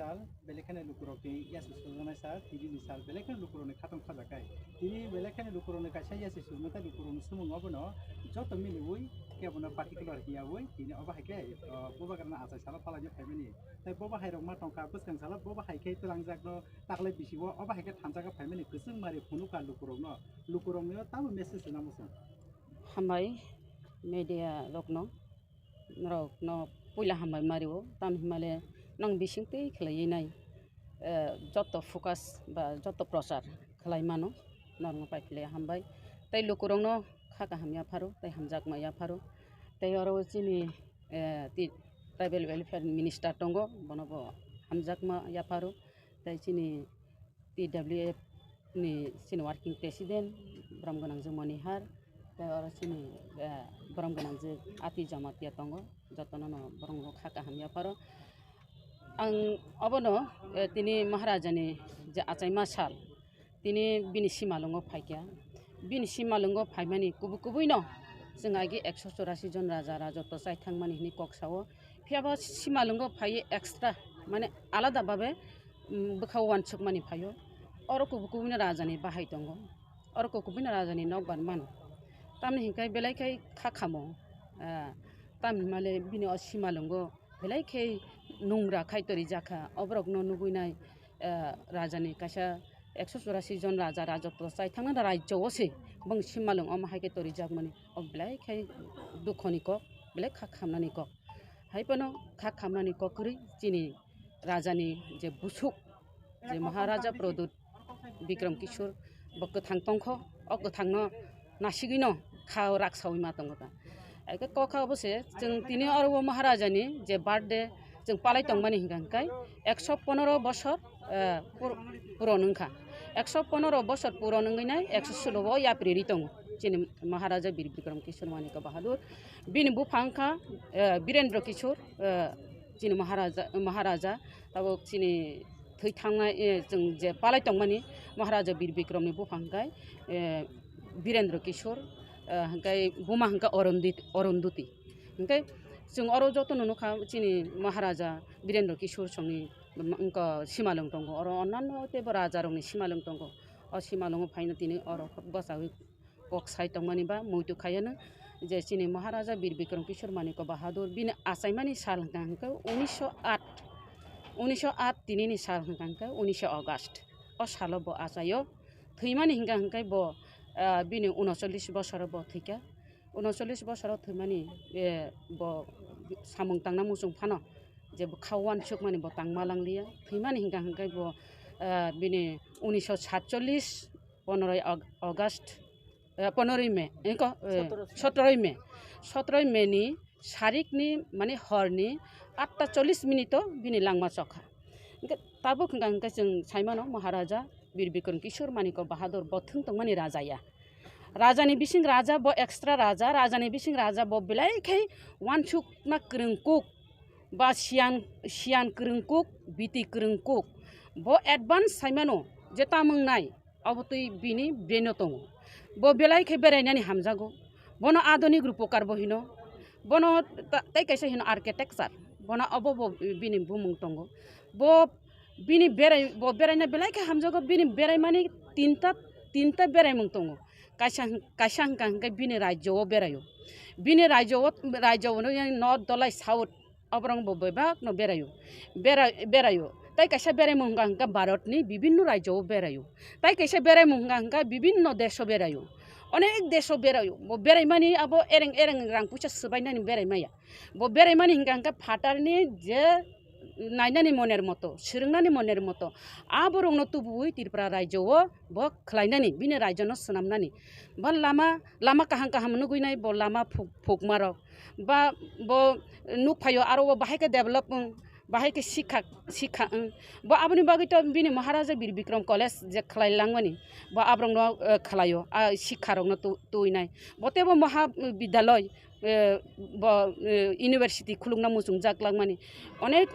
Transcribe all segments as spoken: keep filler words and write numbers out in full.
Sal, belai kheno lukurokni yasi sujunai sal, tini ni sal, belai kheno lukurokni khatong khajakai. Tini belai kheno lukurokni kaisa yasi sujunai tei lukurokni sumung obono joto miliwi kebono particular hiyawi, tini obo hai khe, o, bubagrano achai salo palaina phaimani. Tei bobo hai rok ma tongkha, bwskang salo bobo hai khe twlangjakno taklai bisi o, obo hai khe thanjak phaimani kwchwng mari phunukha lukurokno, lukurokno tamo message rwna muchung. Hambai media rokno, norokno puila hambai mario, tamni himale nang bising twi khlaiwi nai, eh, joto focus ba joto prochar khlai mano, norokno pai philai hambai. Tei lukurokno kha kaham yapharo, tei hamjakma yapharo. Tei oro chini, eh, ti-, tribal welfare minister tongo, bono bo hamjakma yapharo. Tei chini T W F ni sini working president, borom gwnang je Monihar, tei oro sini, eh, borom gwnang je Ati Jamatia tongo, jotono no borom rok kha kaham yapharo. Ang obono, eh, tini Maharaja ni je achaima sal, tini bini simalwngo phaikha, bini simalwngo phaimani kubui kubui no chwng agi ekso chorasi jon raja rajoto chai thangmani hwnwi kok sao, phiyaba simalwngo phaiwi extra mane alada babe, mm, bwkha uansukmani phaio. Oro kubui kubui no raja ni bahai tongo, oro kubui kubui no raja ni nokbar mano. Tamni hinkhai belai khai kha khamo, ah, tamni himale bini o simalwngo belai khai nungra khai tori jakha, oborok no nugui nai, ah, raja ni kaisa ekso chorasi jon raja rajoto chai thangna raijyo o se bong simalwng omo hai khe tori jakmani o belai khai dukho ni kok, belai kha khamnani kok. Hai phano kha khamnani kok kwrwi chini rajani je busuk, je Maharaja Pradyut Bikram Kishore, bo kwthang tongkho, o kwthangno nasigwino kha o raksawi ma tongo ta. Eke kokha obo se, chwng tini oro o Maharajani je birthday chwng palai tongmani hingka hingkai ekso ponoro bosor, eh, pur-, puron wngkha. Ekso ponoro bosor puron wngwi nai ekso solo o yapri ri tongo chini Maharaja Bir Bikram Kishore Manikya Bahadur. Bini bupha wngkha, eh, Birendra Kishore, eh, chini Maharaja, Maharaja, tabuk chini thwi thangnai, eh, chwng je palai tongmani Maharaja Bir Bikramni bupha hwnkhe, eh, Birendra Kishore, eh, hwnkhe buma hwnkhe Arundit-, Arunduti. Hwnkhe chwng oro jotono nukha chini Maharaja Birendra Kishore songni wngkha simalwng tongo, oro onnanno teibo rajarokni simalwng tongo. O simalwngo phaino tini oro bwchawi kok sai tongmani ba muitu khaiyano je chini Maharaja Bir Bikram Kishore Manikya Bahadur bini achaimani sal hwnkha hwnkhe unisho aat, unisho aat tinini sal hwnkha hwnkhe unisho August. O salo bo achaio, thwimani hwnkha hwnkhe bo, ah, bini unocholish bosoro bo thwikha. Unocholish bosoro thwimani, eh, bo samung tangna muchung phano je bo kha uansukmani bo tangma langliya. Thwimani hwnkha hwnkhe bo, ah, bini unisho satcholish, ponoroi Aug-, August, eh, ponoroi May, eh, ko, eh, sotoroi May. Sotoroi May. Sotoroi May ni sarikni, mane horni atta chollish minute o bini langma chokha. Hwnkhe tabuk hwnkha hwnkhe chwng saimano Maharaja Bir Bikram Kishore Manikya Bahadur bo thwng tongmani raja ya. Rajani bising raja bo extra raja, rajani bising raja bo belai khai uansukna kwrwng kuk, ba siyan, siyan kwrwng kuk, biti kwrwng kuk. Bo advance saimano je tamung nai, obo twi bini brain o tongo. Bo belai khe berainani hamjago. Bono adoni rupokar bo hino. Bono ta-, tei kaisa hino architecture. Bono obo bo bini bumung tongo. Bo bini berai, bo beraina belai khe hamjago. Bini beraimani tinta, tinta beraimung tongo. Kaisa hwn-, kaisa hwnkha hwnkhe bini rajyo o beraio. Bini rajyo o, rajyo o no dolai south. Oborok bo bebak no beraio. Bera-, beraio. Tai kaisa beraimung hwnkha hwnkha Bharat ni bibinno rajyo o beraio. Tai kaisa beraimung hwnkha hwnkha bibinno desh o beraio. Onek desh o beraio. Bo beraimani abo ereng ereng rang puisa swbainani berai maya. Bo beraimani hwnkha hwnkha phatar ni je nainani moner moto, swrwngnani moner moto. Aborok no tubuwi Tripura rajyo o bo khlainani, bini rajyo no swnamnani. Bo lama, lama kaham kaham nugwi nai bo lama phuk-, phukma rok. Ba bo nukphaio aro o bahai khe develop wng, bahai khe sikha, sikha wng. Bo aboni bagwi to bini Maharaja Bir Bikram College je khlai langmani, bo aborokno, eh, khlaio, ah, sikha rokno tu-, tuinai. Bo teibo Mahabidyaloi, eh, bo, eh, university khulukna muchungjak langmani. Onek,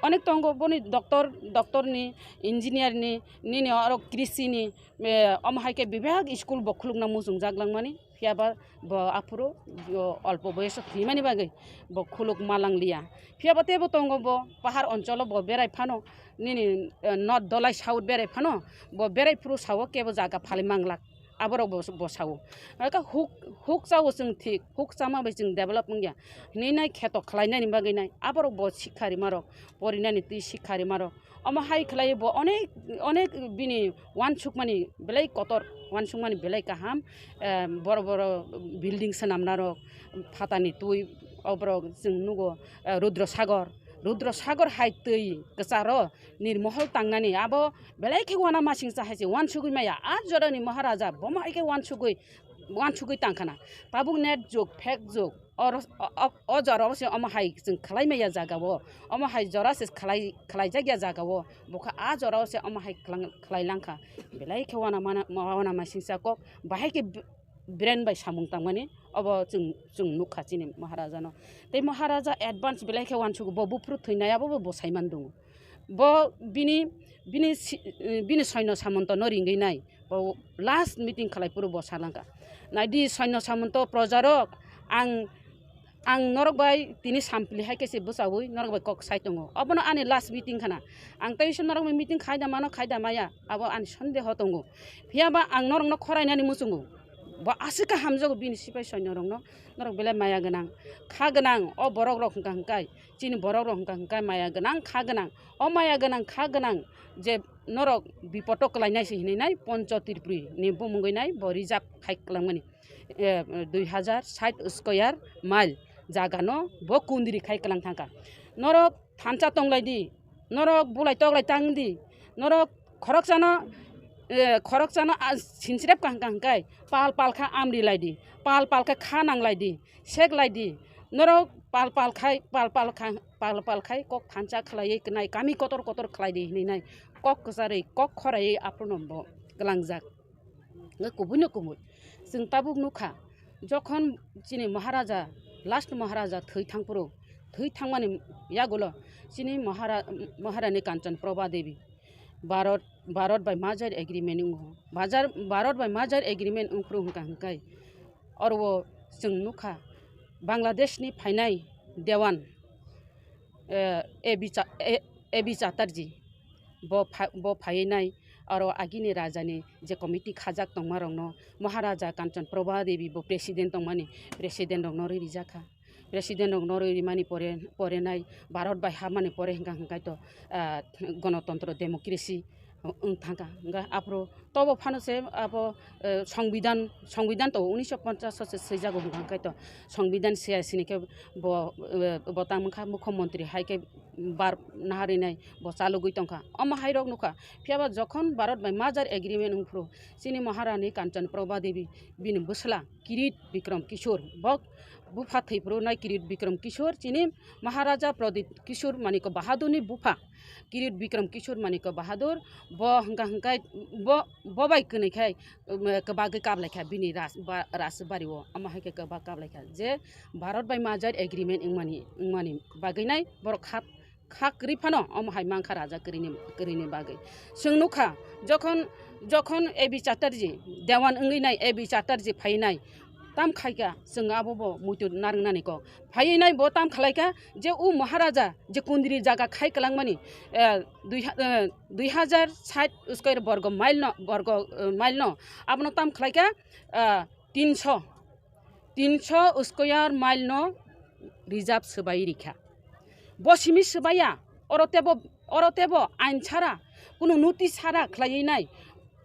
onek tongo boni doctor, doctor ni, engineer ni, nini oro krishi ni, eh, omo hai khe bebak school bo khulukna muchungjak langmani. Phiya ba bo aphuru bo olpo boyoso thwimani bagwi bo khuluk malang liya. Phiya ba teibo tongo bo pahar oncholo bo berai phano nini, eh, north dolai south berai phano bo berai phuru sao kebo jaga phalwi manglak. Aborok bo, bo sao. Aka huk, huk chao chwng thik, huk chama bai chwng develop wngya. Hinwi nai kheto khlainani bagwi nai. Aborok bo sikha rimarok, porinani twi sikha rimarok. Omo hai khlai bo onek, onek bini wansukmani belai kotor, wansukmani belai kaham. Em, boro boro building swnamnarok, phatani twi, oborok chwng nugo, eh, Rudra Sagar. Rudra Sagar hai twi kwcharo nirmohol tangnani abo belai khe wana masingcha hai se wansugwi maya. A jorani Maharaja bomo hai khe wansugwi, wansugwi tangkhana. Tabuk net jug, phek jug, oro, o, o, o jora o se omo hai chwng khlai maya jaga o, omo hai jora se khlai, khlai jakya jaga o, bokha a jora o se omo hai khlang-, khlai langkha. Belai khe wana mana, wana masingcha kok, bahai khe b-, brain bai samung tangmani, obo chwng, chwng nukha chini Maharaja no. Tei Maharaja advance belai khe wansugo, bo buphuru thwinai abo bo bosai man dungo. Bo bini, bini si-, bini soino samonto no ringwi nai. Bo last meeting khlai phuru bo salangkha. Naidi soino samonto projarok, ang, ang norok bai tini sampli hai khe se bwchaui norok bai kok sai tongo. Obono ani last meeting khana. Ang tei se norok bai meeting khai da mano, khai da maya. Abo ani sondeho tongo. Phiya ba ang norok no khorainani muchungo. Bo aswk khe hamjago bini sipai soino rok no. Norok belai maya gwnang, kha gwnang, o borok rok hwnkha hwnkhe. Chini borok rok hwnkha hwnkhe maya gwnang, kha gwnang. O maya gwnang, kha gwnang je norok bipodo kwlainai se hinwi nai Poncho Tripuri ni bumungwi nai bo reserve khai kwlangmani, eh, dui hazar sait square mile jaga no bo kundri khai kwlang thangkha. Norok thansa tonglai di, norok bulai toklai tang di, norok khoroksano, eh, khoroksano, ah, sinsirep kha hwnkha hwnkhe pal pal kha amri lai di, pal pal kha kha nang lai di, sek lai di, norok pal pal khai, pal pal kha, pal pal khai kok thansa khlaiwi kwnai kami kotor kotor khlai di hinwi nai kok kwcharwi kok khoraiwi aphuru no bo kwlangjak. Hwnkhe kubui no kubui chwng tabuk nukha, jokhon chini Maharaja, last Maharaja thwi thangphuru, thwi thangmani yagulo chini Mahara-, Maharani Kanchan Prabha Devi Bharat, Bharat bai merger agreement wngo. Bajar, Bharat bai merger agreement wngphuru hwnkha hwnkhe oro o chwng nukha Bangladesh ni phainai Dewan, eh, A B Cha-, A-, A B Chatterjee bo pha-, bo phaiwi nai oro agini rajani je committee khajak tongmarokno Maharaja Kanchan Prabha Devi bo president tongmani president rokno rwi rijakha. President rokno rwi rimani pore, pore nai Bharat bai hapmani pore hwnkha hwnkhe to, ah, gonotontro democracy wng thangkha. Hwnkhe aphuru tobo phano se abo, eh, songbidan, songbidan to unisho ponchash o se swijago hwnkha hwnkhe to songbidan se sini khe bo, eh, bo tang wngkha mukhyamantri hai khe bar naharwi nai bo chalogwi tongkha. Omo hai rok nukha. Phiya ba jokhon Bharat bai merger agreement wngphuru chini Maharani Kanchan Prabha Devi bini bwsla Kirit Bikram Kishore bo bupha thwiphuru nai Kirit Bikram Kishore chini Maharaja Pradip Kishore Manikya Bahadur ni bupha Kirit Bikram Kishore Manikya Bahadur bo hwnkha hwnkhe bo, bo bai kwnwi khai, um, kwbagwi kablai kha bini ras-, ba-, rajbari o. Omo hai khe kwbak kablai kha je Bharat bai merger agreement wngmani, wngmani bagwi nai borok kha kha kwrwi phano omo hai mankha raja kwrwini, kwrwini bagwi. Chwng nukha, jokhon, jokhon A B Chatterjee, Dewan wngwi nai A B Chatterjee phai nai, tam khaikha chwng abo bo muitu narwknani kok. Phaiwi nai bo tam khlaikha je o Maharaja je kundri jaga khai kwlangmani, eh, dui ha-, eh, dui hazar sait square borgo mile no, borgo, eh, mile no, abono tam khlaikha, eh, tinso, tinso square mile no reserve swbai rikha. Bo simi swbaiya, oro tebo, oro tebo ain sara, kunu noti sara khlaiwi nai.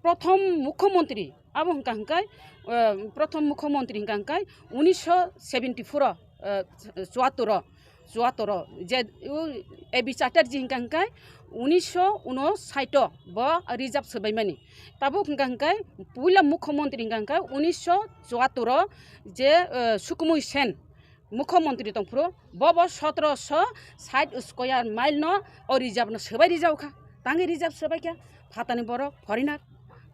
Prothom mukhyamantri, abo hwnkha hwnkhe, eh, prothom mukhyamantri hwnkha hwnkhe unisho seventy four o, eh, chuattor o, chuattor o, je, u, A B Chatterjee hwnkha hwnkhe unisho unosait o bo reserve swbaimani. Tabuk hwnkha hwnkhe puila mukhyamantri hwnkha hwnkhe unisho chuattor o je, eh, Sukhmoy Sen mukhyamantri tongphuru, bo bo sotoroso sait square mile no o reserve no swbai rijao kha. Tangwi reserve swbai kha. Phatani borok foreigner,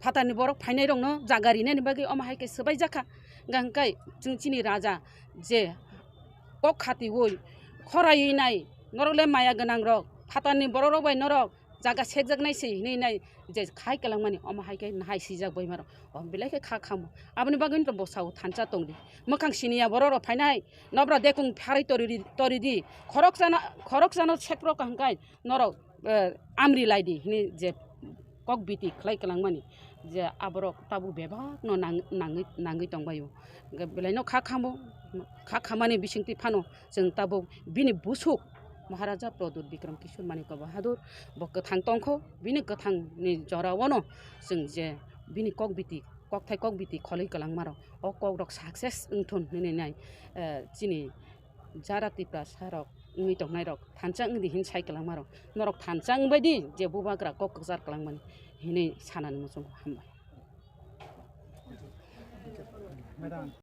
phatani borok phainai rokno jaga rinani bagwi omo hai khe swbai jakha. Hwnkha hwnkhe chwng chini raja je kok khatiui khoraiwi nai, norok le maya gwnang rok, phatani borok rok bai norok jaga sekjaknai se hinwi nai je khai kwlangmani, omo hai khe nahai sijak boimarok. O belai khe kha khamo. Aboni bagwi no bo sao thansa tongdi. Mwkhang siniya borok rok phainai, nobra dekung pharwi toridi, toridi. Khorok chana, khorok chano seprok hwnkhe norok, eh, amri laidi hinwi je kok biti khlai kwlangmani je aborok tabuk bebak no nang-, nangwi, nangwi tongbaio. Hwnkhe belai no kha khamo, kha khamani bisingtwi phano chwng tabuk bini busuk Maharaja Pradyut Bikram Kishore Manikya Bahadur bo kwthang tongkho, bini kwthangni jorao no chwng je bini kok biti, kokthai kok biti kholwi kwlangmarok o kokrok success wngthun hinwi nai, eh, chini jara Tiprasa rok wngwi tongnairok thansa wngdi hin sai kwlangmarok, norok thansa wngbaidi je bubagra kok kwchar kwlangmani hinwi sanani muchungo. Hambai.